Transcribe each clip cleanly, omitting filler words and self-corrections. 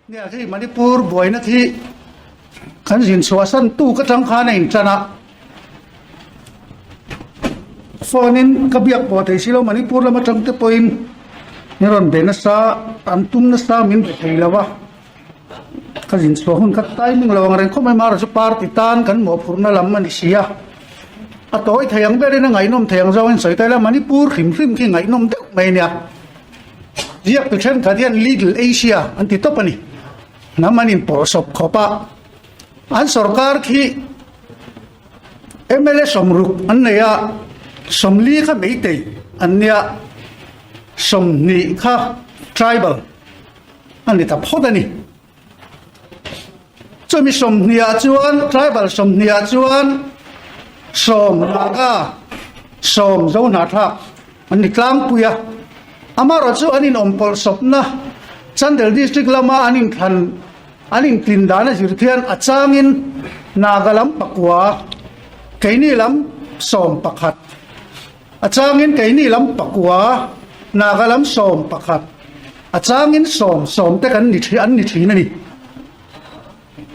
Nia khi Manipur buaina khi kan zin chhuahsan tuk atang khan a intan a, phone in ka biak pawh thei silo Manipur lam atang te pawhin min rawn be nasa an tum nasa min be thei lo a, ka zin chhuah hun kha timing lo ang reng khawp mai marawh chu party tan kan mawhphurhna lam a ni si a, a tawi thei ang berin a ngaihnawm thei ang zawngin sawi ta ila Manipur hrim hrim khi ngaihnawm deuh mai a nia. Ziaktu thenkhat hian Little Asia an ti tawp a ni. Hnam an inpawhsawp khawp a, an sorkar khi mla sawmruk an nei a, sawmli kha meitei an nia, 20 kha tribal a ni ta phawt a ni. Chumi 20 ah chuan tribal 20 ah chuan sawm Naga, sawm Zohnahthlak an ni tlangpui a. Amaherawh chu an inawm pawlh sawpna Chandel district lama an inthlan an intlin dan a zir khian a changin Naga lam pakua, keini lam 11, a changin keini lam pakua, Naga lam 11. A changin sawm sawm te kan ni thin an ni thin a ni.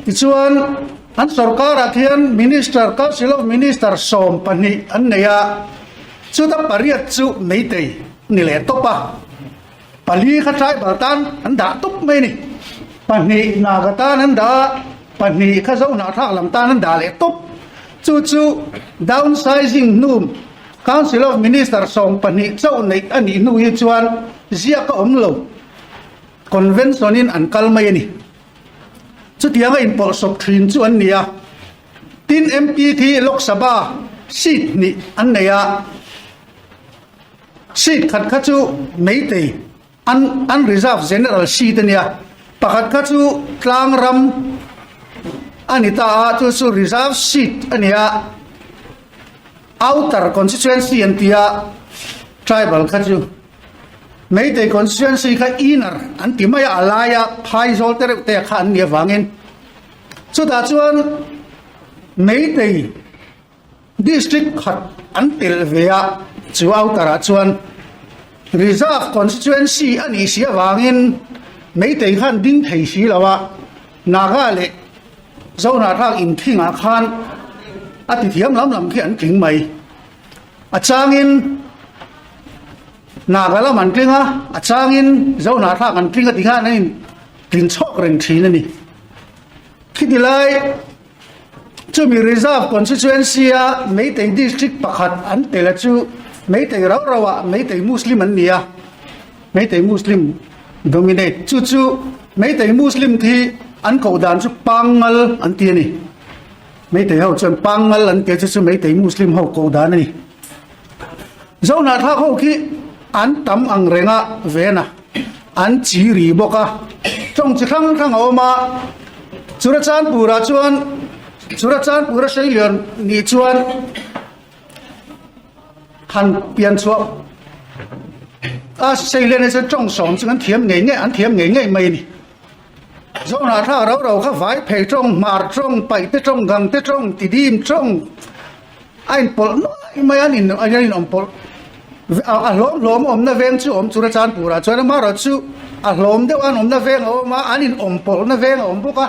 Tichuan an sorkarah khian Minister, Council of Minister 12 an nei a, chuta pariat chu meitei ni leh tawp a, pali kha tribal tan an dah tawp mai a ni. Pahnih Naga tan an dah a, pahnih kha Zohnahthlak lam tan an dah leh tawp. Chu chu downsizing hnu Council of Minister 12 chauh neih a nih hnu hi chuan ziak a awm lo. Convention in an kal mai a ni. Chutianga inpawlhsawp thin chu an ni a. Tin MP khi Lok Sabha seat hnih an nei a. Seat khat kha chu Meitei unreserved general seat a nia. Pakhat kha chu tlangram a ni ta a, chu chu reserved seat a ni a. Outer constituency an ti a, tribal kha chu Meitei constituency kha inner an ti mai a, a laia phaizawl te reuh te kha an nih avangin chutah chuan Meitei district khat an telh ve a, chu outer ah chuan reserve constituency a nih si avangin Meitei khan ding thei si lo a, Naga leh Zohnahthlak inthingah khan a ti thiam lam lam khi an tling mai. A changin Naga lam an tling a, a changin Zohnahthlak an tling a ti khan an intlin chhawk reng thin a ni. Khiti lai chumi Reserve Constituency a Meitei District pakhat an tel a chu Meitei rau rau ah Meitei Muslim an ni a, Meitei Muslim dominate chu chu Meitei Muslim khi an koh dan chu Pangngal an ti a ni. Meitei ho chuan Pangngal an ti a chu chu Meitei Muslim ho koh dan a ni. Zohnahthlak ho khi an tam ang reng a ven a, an chi ri bawk a, tawng chi hrang hrang a awm a, Churachandpur ah chuan Churachandpur a hreilian nih chuan Han pian chhuah a Seilen hi chuan tawng sawm chu an thiam ngei ngei an thiam ngei ngei mai a ni. Zawhna thlak rau rau kha vai phei tawng, hmar tawng, paihte tawng, gangte tawng, tidim tawng a inpawlh nuai mai a, an in an inawm pawlh a hlawm hlawm awmna veng chu awm chura Chanpurah chuan amaherawh chu a hlawm deuh an awmna veng a awm a, an inawm pawlhna veng a awm bawk a.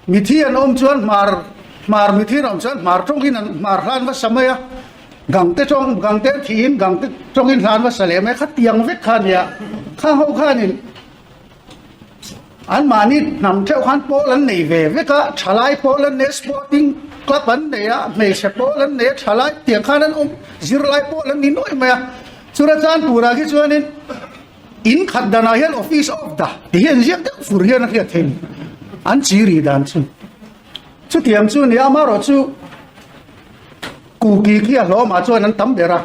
Mithi an awm chuan hmar hmar mithi an awm chuan hmar tawngin an hmar hlan va sa mai a, gangte tawng gangte an thihin gangte tawngin hlan va sa leh mai a, khatiang vek kha a nia. Khang ho khanin anmahni hnam theuh khan pawl an nei ve vek a, thalai pawl an nei a, sporting club an nei a, hmeichhe pawl an nei a, thalai tiang khan an awm zirlai pawl an ni nuai mai a. Churachandpurah khi chuanin In khat danah hian office of the ti hian ziak deuh fur hian a hriat theih an chi ri dan chu. Chutiang chu nia amaherawh chu Kuki khi a hlawmah chuan an tam ber a.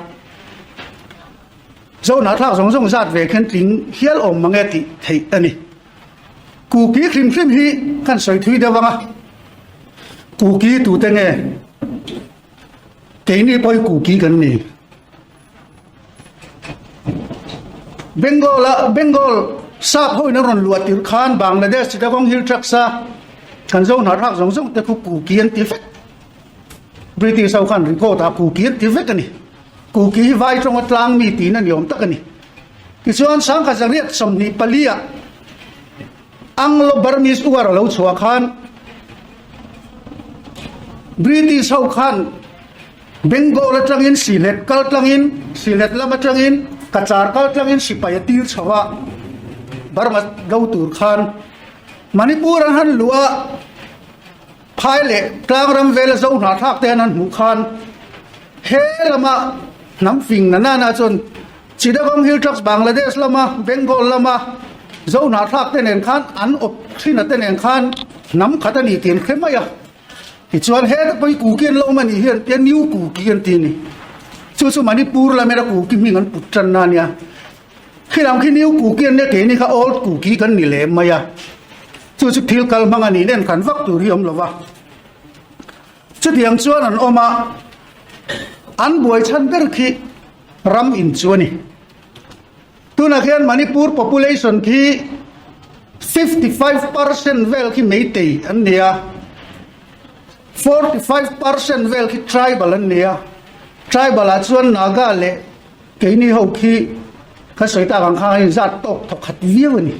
Zohnahthlak zawng zawng zat ve khian tling hial awm mange tih theih a ni. Kuki hrim hrim hi kan sawi thui deuh ang a. Kuki tute nge? Keini pawh hi Kuki kan ni. Bengal a Bengal sap ho in a rawn luah tirh khan Bangladesh Chittagong Hill Tracts a kan zo hnar hak zawng zawng te khu Kuki an ti vek. British ho khan record ah Kuki an ti vek a ni. Kuki hi vai tawnga tlang mi tiin a ni awm tak a ni. Tichuan 1924 ah. Anglo-Burmese War a lo chhuah khan British ho khan Bengal atangin Sylhet kal tlangin, Sylhet lam atangin Cachar kal tlangin sipai a tir chho a, Burma do tur khan Manipur an han luh a, Phai leh tlangram vela zo hnahthlak te han han hmuh khan he lama hnam fing na nana chuan Chittagong Hill Tracts Bangladesh lama Bengal lama zo hnahthlak te nen khan an awp thin a te nen khan hnam khat a ni tih an hre mai a. Tichuan heta pawh hi Kuki an lo awm a nih hian tia New Kuki an ti a ni. Chu chu Manipur lamena Kuki hming an put tanna a nia. Khilam khi New Kuki an nia keini kha Old Kuki kan ni lem mai a. Chu chu thil kal hmang a nih nen khan vak tur hi awm lo va. Chutiang chuan an awm a, an buai chhan ber khi ram in chu a ni. Tunah khian Manipur population khi 55% vel khi Meitei an ni a, 45% vel khi tribal an ni a. Tribal ah chuan Naga leh Keini ho khi ka sawi tak ang khan a inzat tawk thawk khat viau a ni.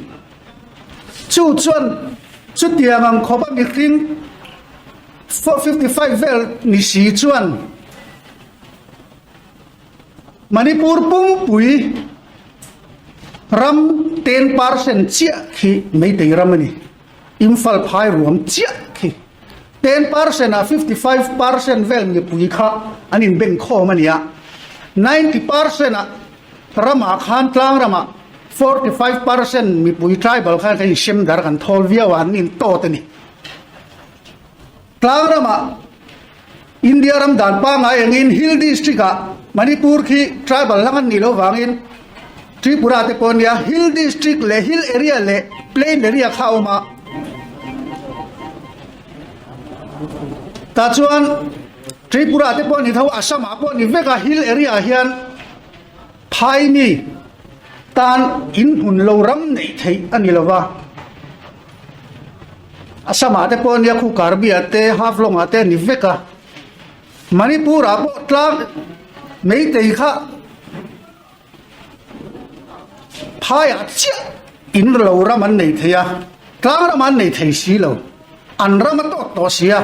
Chu chuan chutiang ang khawp a mihring 55 vel ni si chuan Manipur pumpui ram 10% chiah khi Meitei ram a ni. Imphal phai ruam chiah khi 10% ah 55% vel mipui kha an inbeng khawm a ni a, 90% ah ramah khan tlang ramah 45% mipui tribal khan kan insem dar kan thawl viau a, an intawt a ni. Tlang ramah India ram dan pangngai engin Hill District ah Manipur khi tribal hlang an nih loh vangin Tripura te pawh nia Hill District leh Hill Area leh Plain Area kha a awm a. Tah chuan Tripura te pawh ni tho Assam ah pawh ni vek a Hill Area ah hian Phaimi tan inhmun lo ram neih theih a ni lo va. Assam-ah te pawh nia khu Karbi-ah te Haflong-ah te a ni vek a. Manipur-ah pawh tlang Meitei kha phaiah chiah in lo ram an nei thei a, tlang ram an nei thei si lo. An ram a tawt tawh si a.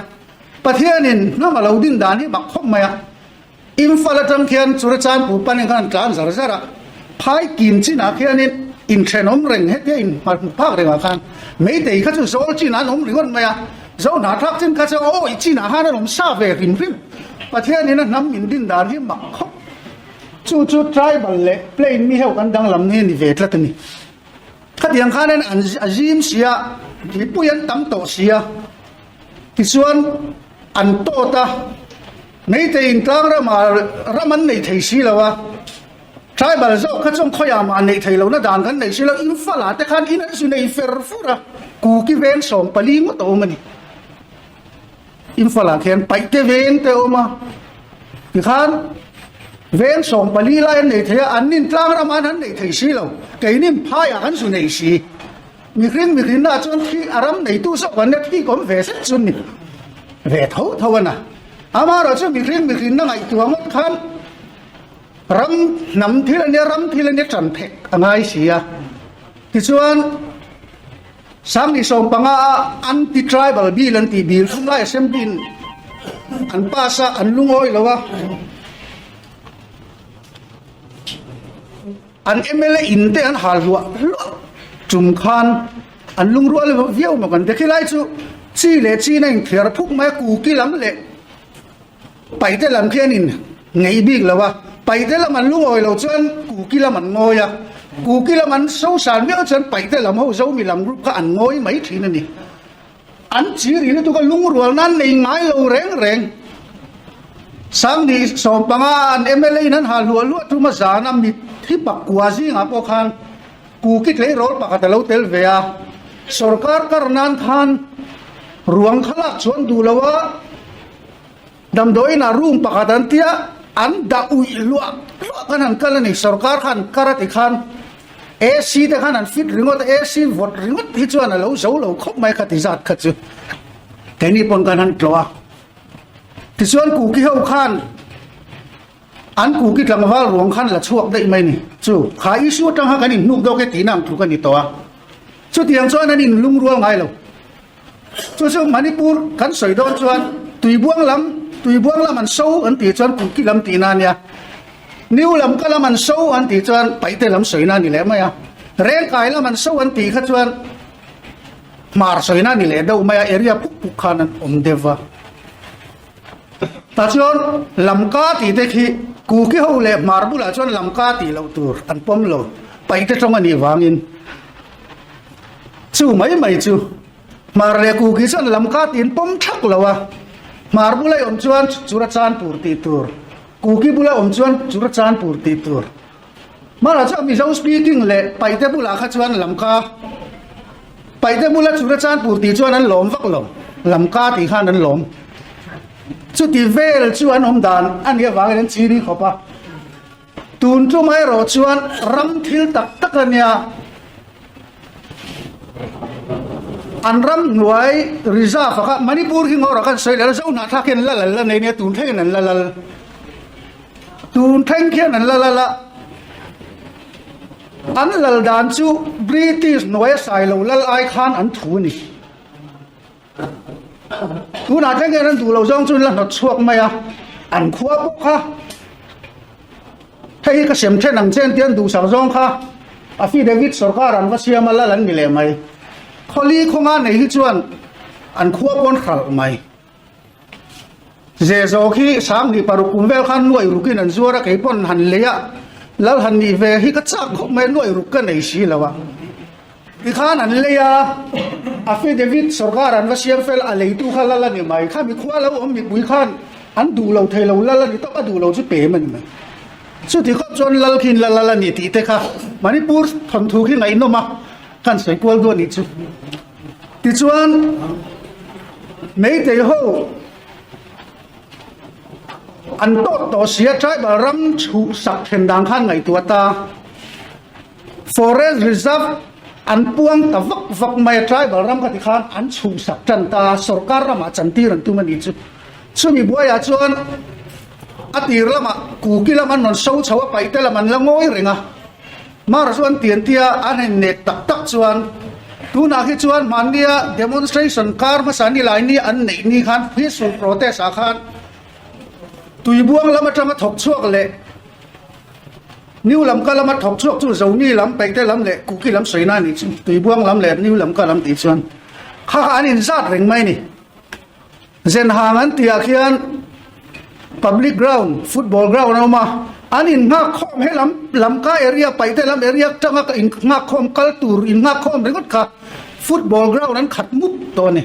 Pathianin hnam a lo din dan hi mak khawp mai a. Imphal atang khian Churachandpur panin khan an tlan zar zar a, phai kim chinah khianin inthenawm reng hetia inhmu phak rengah khan Meitei kha chu zawl chinah an awm ringawt mai a, zo hnahthlak chin kha chu awi chinah khan an awm sa ve hrim hrim. Pathianin a hnam min din dan hi mak khawp. Chu chu tribal leh plain mi ho kan danglam hi a ni ve tlat a ni. Khatiang khanin an a zim si a, mipui an tam tawh si a, tichuan an tawt a. Meitei in tlang ramah ram an nei thei si lo a, tribal zawk kha chuan khawiah mah neih thei lohna dan kan nei si lo, Imphal ah te khan in an zu nei fer fur a, Kuki veng 14 ngawt a awm a ni. Imphal ah khian Paihte veng te a awm a, tikhan veng 14 lai an nei thei a, an nin tlang ramah an han nei thei si lo, keinin phaiah kan zu nei si. Mihring mihrinna chuan thi a ram neitu zawk an la thik awm ve zet chu ni ve tho tho a na. Amaherawh chu mihring mihrinna ngaihtuah ngawt khan ram hnam thil a nia, ram thil a nia ṭan phek a ngai si a. Tichuan Sangni 15 a Anti-Tribal Bill an tih bil thum lai Assembly in an pass a, an lungawi lo a. An mla in te an hal hluah hluah tum khan an lungrual viau maw kan ti. Khilai chu chi leh chin a inthiar phuk mai a, kuki lam leh paite lam khi an in ngeih bik lo a, paite lam an lungawi lo chuan kuki lam an ngawi a, kuki lam an sosan viau chuan paite lam ho zomi lam group kha an ngawi mai thin a ni. An chi ri lutuk a lungrual nan nei ngai lo reng reng. Sangni 15 an mla in an hal hluah hluah thum a zan a mit thi pakua zingah pawh khan Kuki tleirawl pakhat a lo tel ve a, sorkar kar nan khan ruang kha lak chuan duh lo a, damdawiin ah room pakhat an tia an dah uih hluah hluah khan an kal a ni. Sorkar khan kar a ti khan AC te khan an fit ringawt a, AC vawt ringawt hi chuan a lo zo lo khawp mai kha ti zat kha chu keini pawn khan an tlawh a. Tichuan Kuki ho khan an Kuki tlangval ruang khan la chhuak daih mai ni chu kha issue atang kha kan inhnuk dawk e tihna ang tluk a ni tawh a. Chutiang chuan an inlungrual ngai lo. Chu chu Manipur kan sawi dawn chuan Tuibuang lam, Tuibuang lam an so an tih chuan Kuki lam tihna a nia. New Lamka lam an so an tih chuan Paihte lam sawina a ni leh mai a. Rengkai lam an so an tih kha chuan Hmar sawina a ni leh deuh mai a, area puk puk khan an awm deuh va. Tah chuan Lamka tih te khi Kuki ho leh Hmar bulah chuan Lamka tih loh tur an pawm lo, Paihte tawng a nih vangin. Chu mai mai chu Hmar leh Kuki chuan Lamka tih an pawm thak lo a, Hmar bula i awm chuan Churachandpur tih tur, Kuki bula awm chuan Churachandpur tih tur. Hmarah chuan Mizo speaking leh Paihte bulah kha chuan Lamka, Paihte bula Churachandpur tih chuan an lawm vak lo, Lamka tih khan an lawm. Chuti vel chu an awm dan a nih avangin an chiri khawp a. Tun tum erawh chuan ram thil tak tak a nia. An ram hnuai reserve ah kha Manipur hi ngawrah khan sawi leh a, Zohnahthlak hian la lal la nei nia, tun thlengin an la lal. Tun thleng khian an la lal a, an lal dan chu British hnuaia sai lo lal ai khan an thu a ni. Tunah thleng hian an duh lo zawng chu an la hnawt chhuak mai a, an khua pawh kha hei hi ka sem then ang che an tia an duhsak zawng kha affidavit sorkar an va siam a lal an ni leh mai. Khawli khawnga nei hi chuan an khua pawh an hralh mai. Zehzawh khi 2006 kum vel khan nuaih rukin an zuar a, kei pawn han lei a, lal han nih ve hi ka chak khawp mai a, nuaih ruk ka nei si lo a. Tikhan an lei a, affidavit sorkar an va siam fel a leitu kha lal a ni mai, khami khua lo awm mipui khan an duh lo thei lo, lal a ni tawp a duh lo chu pem a ni mai. Chuti khawp chuan lal khi lal lal a ni tih te kha Manipur thawnthu khi ngaihnawm a, kan sawi kual duah nih chu. Tichuan, Meitei ho an tawt tawh sia tribal ram chhuhsak then dan khan ngaihtuah ta. Forest reserve an puang ta vak vak mai a, tribal ram kha tikhan an chhuhsak tan ta, sorkar ramah chantir an tum a nih chu. Chumi buaiah chuan a tir lamah Kuki lam an rawn so chho a, Paihte lam an la ngawi reng a. Mara chu an tian tia an han nek tak tak chuan tunah hi chuan hmannia demonstration kar hmasa ni lai ni an neih ni khan peaceful protest ah khan Tuibuang lam atanga thawk chhuak leh New Lamka lama thawk chhuak chu Zomi lam, Paihte lam leh Kuki lam sawina a nih chu Tuibuang lam leh New Lamka lam tih chuan kha kha an inzat reng mai a ni. Zenhang an tihah khian public ground, football ground a awm a, an innghak khawm he lam Lamka area, Paihte lam area atanga ka innghak khawm kal tur innghak khawm ringawt kha football ground an khat mup tawh a ni.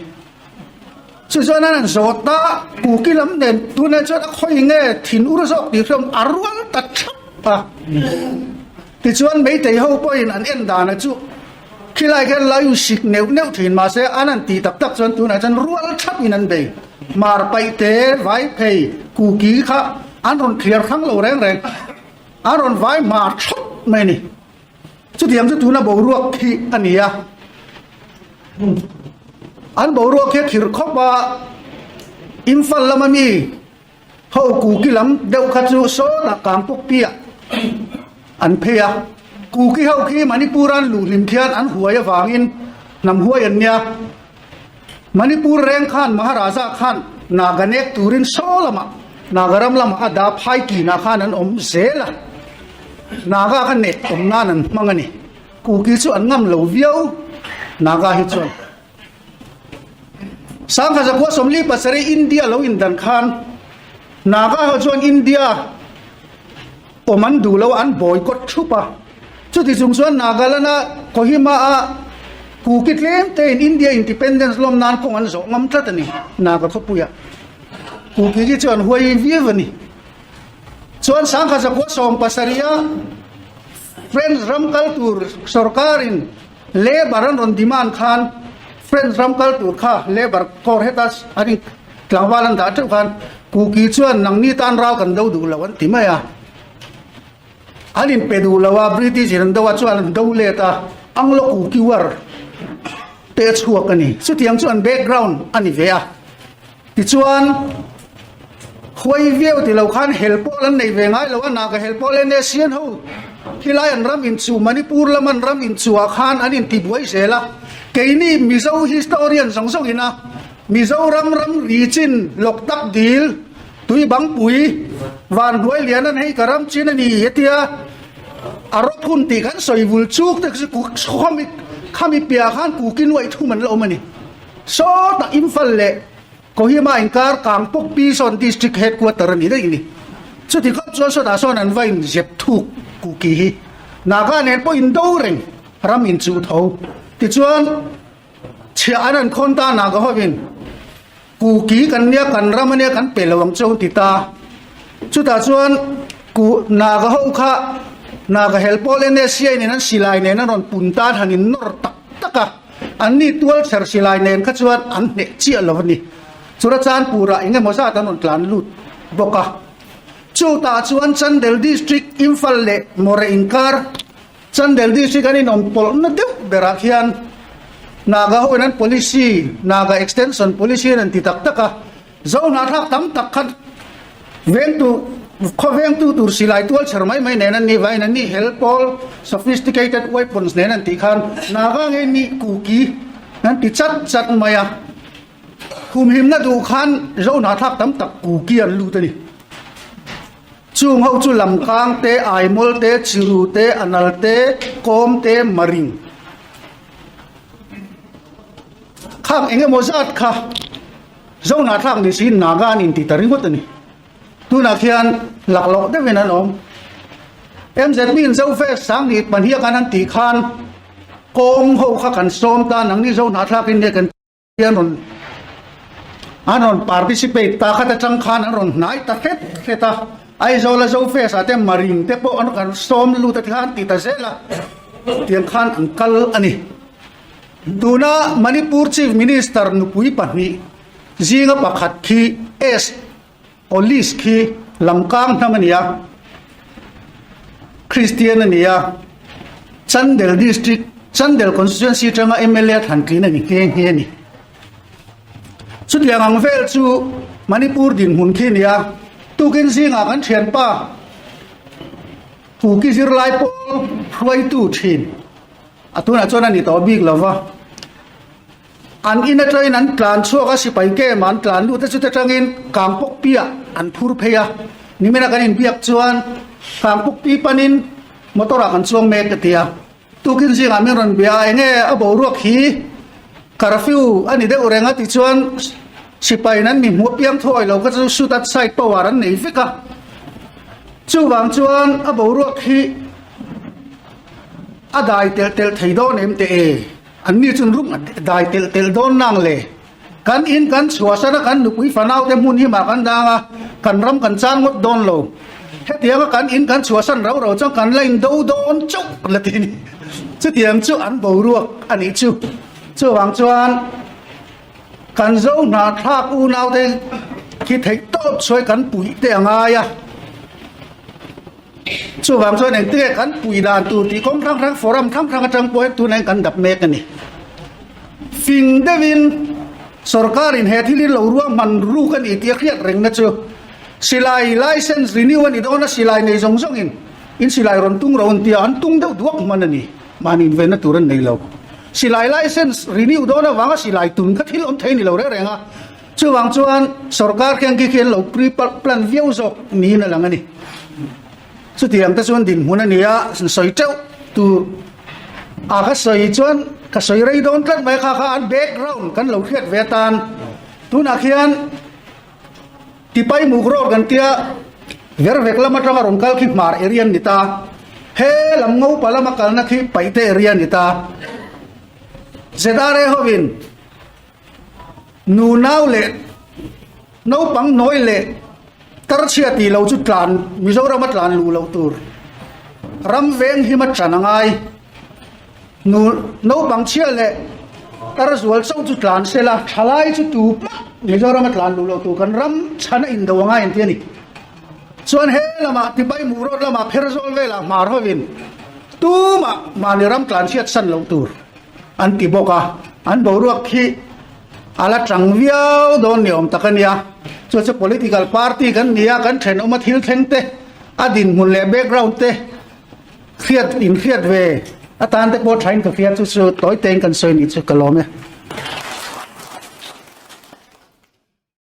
Chu chuan an han zawt a, Kuki lam nen tunah chuan a khawi nge thin ur zawk tih hriawm a rual ta thap a. Tichuan Meitei ho pawhin an en dana chu Khilai khian lo in sik neuh neuh thin mahse an han tih tak tak chuan tunah chuan rual thap in an bei. Hmar paih te, vai phei, kuki kha an rawn thliar hrang lo reng reng. An rawn vai hmar thawt mai a ni. Chutiang chu tuna boruak khi a ni a. An boruak hi a khirh khawp a, Imphal lama mi Ho Kuki lam deuh kha chu sawtah Kangpokpiah an phei a, Kuki ho khi Manipur an luh hlim khian an huai avangin hnam huai an nia. Manipur reng khan Maharaja khan Naga nek turin saw lamah Naga ram lamah a dah phai kinah khan an awm zel a, Naga kha nek awm nan an hmang a ni. Kuki chu an ngam lo viau Naga hi chuan. Sangha zakua 47 India lo indan khan Naga ho chuan India awm an duh lo a, an boycott thup a. Chuti chung chuan Nagaland a Kohima a Kuki tlem tein India independence lawm nan kawng an zawh ngam tlat a ni Naga khawpuia. Kuki hi chu an huai viau a ni. Chuan Sangha zakua 70 a French ram kal tur sorkarin Labour an rawn demand khan French ram kal tur kha Labour corps heta an in tlangval an dah teuh khan Kuki chuan nangni tan ral kan do duh lo an ti mai a. An in pe duh lo a, British in an do a chuan an do let a, Anglo Kuki war te a chhuak a ni. Chutiang chu an background a ni ve a. Tichuan huai viau ti lo khan hel pawl an nei ve ngai lo a, Naga hel pawl NSCN ho. Khilai an ram inchuh Manipur lam an ram inchuh ah khan an intibuai zel a, keini Mizo historian zawng zawng ina Mizoram ram ri chin Loktak dil tui bangpui van hnuai lian an hei ka ram chin a ni hetia a rawp hun tih kan sawi vul chuk te chu khami khami piah khan kuki nuaih thum an la awm a ni. Sawtah Imphal leh Kohima inkar Kangpok Pi sawn District Headquarter a ni daih ni. Chuti khawp chuan sawtah sawn an va in zep thuk Kuki hi. Naga nen pawh in do reng ram in chuh tho. Tichuan chhiah an an khawn ta Naga hovin Kuki kan nia kan ram ania kan pe lo ang chu an ti ta. Chutah chuan Ku Naga ho kha Naga hel pawl NSCI nen an silai nen an rawn pun tan han in nawr tak tak a. Anni tual chher silai nen kha chuan an hneh chiah lo a ni. Churachandpur-ah eng emaw zat an rawn tlan lut bawk a. Chutah chuan Chandel District, Imphal leh Moreh inkar, Chandel District an inawm pawlhna deuh berah khian Naga hoin an policy, Naga Extension Policy an ti tak tak a. Zo hnahthlak tam tak kha vengtu, khaw vengtu tur silai tual chher mai mai nen an nih vangin an nih hel pawl sophisticated weapons nen an tih khan Naga nge nih Kuki an ti chat chat mai a. Humhimna duh khan Zo hnahthlak tam tak Kuki an lut a ni. Chung ho chu Lamkang te, Aimawl te, Chiru te, Anal te, Kawm te, Maring. Khang eng emaw zat kha Zohnah thlak ni siin Naga an inti ta ringawt a ni. Tunah khian laklawh deuhin an awm. MZP in Zofest Sangni pahnih khan an tih khan kawng ho kha kan sawm ta nangni Zohnah thlakin nge kan an rawn an rawn participate ta khat atang khan an rawn hnai ta hret hret a. Aizawla Zofest ah te Maring te pawh an kan sawm lut a ti khan an ti ta zel a, tiang khan an kal a ni. Tuna Manipur Chief Minister nupui pahnih zinga pakhat khi S Police khi Lamkang hnam a ni a, Christian a ni a, Chandel District, Chandel Constituency atanga mla thlan tlin a ni nghe nghe a ni. Chutiang ang vel chu Manipur dinhmun khi a ni a, tukin zingah kan thianpa Kuki zirlai pawl hruaitu thin. A tunah chuan a ni tawh bik lo va, an in atangin an tlan chhuak a, sipai camp ah an tlan lut a, chute tangin Kangpokpi ah an phur phei a, nimina kan inbiak chuan Kangpokpi panin motor ah kan chuang mek a ti a, tukin zingah min rawn bia a, enge a boruak hi curfew a ni deuh reng a tichuan sipai in an mi hmuh apiang thuai lo kha chu shoot at sight power an nei vek a, chuvang chuan a boruak hi. A dai telh telh thei dawn em teh e? Anni chuan rum a dai telh telh dawn nang le? Kan in kan chhuahsan a, kan nupui fanaute hmun hi mah kan dang a, kan ram kan chang ngawt dawn lo. Hetianga kan in kan chhuahsan rau rau chuan kan la in do dawn chauh la ti a ni. Chutiang chu an boruak a nih chu. Chuvang chuan kan zo hnahthlak unaute khi theih tawp chhuai kan puih te a ngai a. Chuvang chuan engtinge kan pui dan tur tih kawng hrang hrang forum hrang hrang atang pawh hian tunah hian kan dap mek a ni. Fing deuhin sorkarin he thil hi lo ruahman ruk a ni tih a hriat rengna chu silai license renew a ni dawn a, silai nei zawng zawngin in silai rawn tung ro an tia an tung deuh duak hman a ni. Mahni invenna tur an nei lo. Silai license renew dawn avanga silai tun kha thil awm thei a ni lo reng reng a. Chuvang chuan sorkar khian khi khi an lo pre plan viau zawk niin a lang a ni. Chutiang te chuan dinhmun a ni a, sawi teuh tur a ka sawi chuan ka sawi rei dawn tlat mai kha kha an background kan lo hriat ve atan tunah khian Tipai muk road kan tia Vervek lam atanga rawn kal khi hmar area an ni ta, he lam ngopa lama kalna khi Paihte area a ni ta. ZRA hovin Nu nau leh naupang nawi leh tarchhia tih lo chu tlan Mizoram a tlan luh loh tur ram veng him a tan a ngai. Nu naupang chhia leh tar zual chauh chu tlan se la thalai chu tu pah Mizoram a tlan luh loh tur kan ram chhan a indo a ngai an ti a ni. Chuan he lamah Tibai Muh Road lamah Pherzawl velah hmar hovin tumah mahni ram tlan chhiat san loh tur. An ti bawk a, an boruak khi a la tang viau dawn ni awm tak a nia. Chu chu political party kan ni a, kan thenawma thil thleng te, a dinhmun leh background te. Hriat inhriat ve atan te pawh thain ka hria chu chu tawi tein kan sawi nih chu ka lawm e.